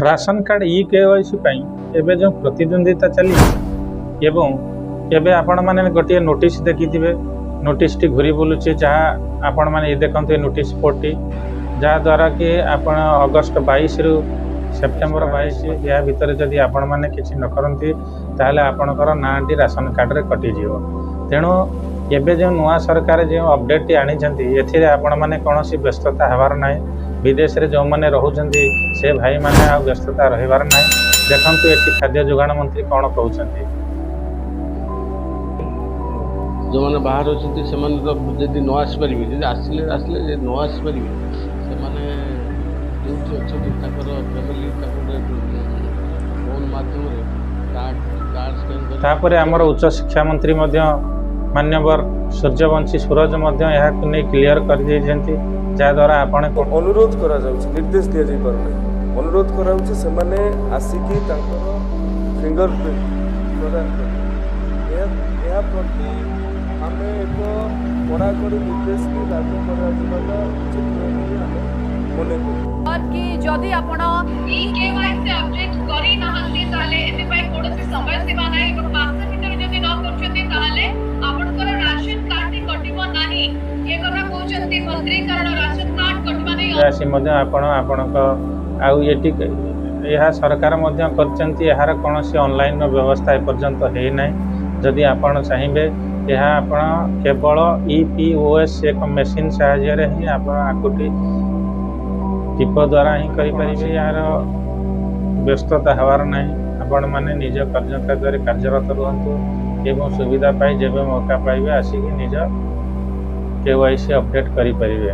Ration card ଇ KYC ପାଇଁ ଏବେ ଯେଉଁ ପ୍ରତିଦ୍ୱନ୍ଦିତା ଚାଲିଛି ଏବଂ ଏବେ ଆପଣମାନେ ଗୋଟିଏ ନୋଟିସ୍ ଦେଖିଥିବେ। ନୋଟିସ୍ଟି ଘୁରି ବୁଲୁଛି, ଯାହା ଆପଣମାନେ ଏ ଦେଖନ୍ତୁ, ଏ ନୋଟିସ୍ ବୋର୍ଡ଼ଟି, ଯାହାଦ୍ୱାରା କି ଆପଣ ଅଗଷ୍ଟ 22ରୁ ସେପ୍ଟେମ୍ବର 22, ଏହା ଭିତରେ ଯଦି ଆପଣମାନେ କିଛି ନ କରନ୍ତି, ତାହେଲେ ଆପଣଙ୍କର ନାଁଟି ରାସନ କାର୍ଡ଼ରେ କଟିଯିବ। ତେଣୁ ଏବେ ଯେଉଁ ନୂଆ ସରକାର ଯେଉଁ ଅପଡ଼େଟ୍ଟି ଆଣିଛନ୍ତି, ଏଥିରେ ଆପଣମାନେ କୌଣସି ବ୍ୟସ୍ତତା ହେବାର ନାହିଁ। ବିଦେଶରେ ଯେଉଁମାନେ ରହୁଛନ୍ତି, ସେ ଭାଇମାନେ ଆଉ ବ୍ୟସ୍ତତା ରହିବାର ନାହିଁ। ଦେଖନ୍ତୁ, ଏଠି ଖାଦ୍ୟ ଯୋଗାଣ ମନ୍ତ୍ରୀ କ'ଣ କହୁଛନ୍ତି। ଯେଉଁମାନେ ବାହାରେ ଅଛନ୍ତି, ସେମାନେ ତ ଯଦି ନ ଆସିପାରିବେ, ଯଦି ଆସିଲେ ଆସିଲେ, ଯଦି ନ ଆସିପାରିବେ, ସେମାନେ ଯେଉଁଠି ଅଛନ୍ତି ତାଙ୍କର ଫ୍ୟାମିଲି ତାଙ୍କୁ ଫୋନ୍ ମାଧ୍ୟମରେ କାର୍ଡ଼ କାର୍ଡ଼ ସ୍କାନ୍ କରି ତାପରେ ଆମର ଉଚ୍ଚ ଶିକ୍ଷା ମନ୍ତ୍ରୀ ମଧ୍ୟ ମାନ୍ୟବର ସୂର୍ଯ୍ୟବଂଶୀ ସୁରଜ ମଧ୍ୟ ଏହାକୁ ନେଇ କ୍ଲିଅର କରିଦେଇଛନ୍ତି, ଯାହାଦ୍ୱାରା ଆପଣ ଅନୁରୋଧ କରାଯାଉଛି, ନିର୍ଦ୍ଦେଶ ଦିଆଯାଇ ପାରୁନାହିଁ। ଅନୁରୋଧ କରାଯାଉଛି, ସେମାନେ ଆସିକି ତାଙ୍କର ଫିଙ୍ଗର ପ୍ରିଣ୍ଟ ପ୍ରଦାନ କରିବେ। ଏହା ପ୍ରତି ଆମେ ଏକ କଡ଼ାକଡ଼ି ନିର୍ଦ୍ଦେଶ ବି ଲାଗୁ କରାଯିବାଟା ଉଚିତ ନୁହେଁ ବୋଲି ଆମେ ମନେ କରୁ। କି ଯଦି ଆପଣ ଇ କେୱାଇସି ଅପଡେଟ୍ କରିନାହାନ୍ତି, ତାହେଲେ ଏଥିପାଇଁ କୌଣସି ସମୟ ସୀମା ନାହିଁ ଏବଂ ମାସ ଭିତରେ ଯଦି ନ କରୁଛନ୍ତି, ତାହେଲେ ଆପଣଙ୍କର ରାସନ କାର୍ଡଟି କଟିବ ନାହିଁ। ଏ କଥା କହୁଛନ୍ତି ମନ୍ତ୍ରୀ, କାରଣ ରାସନ କାର୍ଡ କଟିବା ନେଇ ଆସି ମଧ୍ୟ ଆପଣ ଆପଣଙ୍କ ଆଉ ଏଠି ଏହା ସରକାର ମଧ୍ୟ କରିଛନ୍ତି। ଏହାର କୌଣସି ଅନଲାଇନ୍ର ବ୍ୟବସ୍ଥା ଏପର୍ଯ୍ୟନ୍ତ ହେଇନାହିଁ। ଯଦି ଆପଣ ଚାହିଁବେ, ଏହା ଆପଣ କେବଳ ଇପିଓଏସ୍ ଏକ ମେସିନ୍ ସାହାଯ୍ୟରେ ହିଁ ଆପଣ ଆଙ୍ଗୁଠି ଟିପ ଦ୍ୱାରା ହିଁ କରିପାରିବେ। ଏହାର ବ୍ୟସ୍ତତା ହେବାର ନାହିଁ। ଆପଣମାନେ ନିଜ କାର୍ଯ୍ୟକ୍ଷେତ୍ରରେ କାର୍ଯ୍ୟରତ ରୁହନ୍ତୁ ଏବଂ ସୁବିଧା ପାଇ ଯେବେ ମୌକା ପାଇବେ, ଆସିକି ନିଜ କେୱାଇସି ଅପଡ଼େଟ୍ କରିପାରିବେ।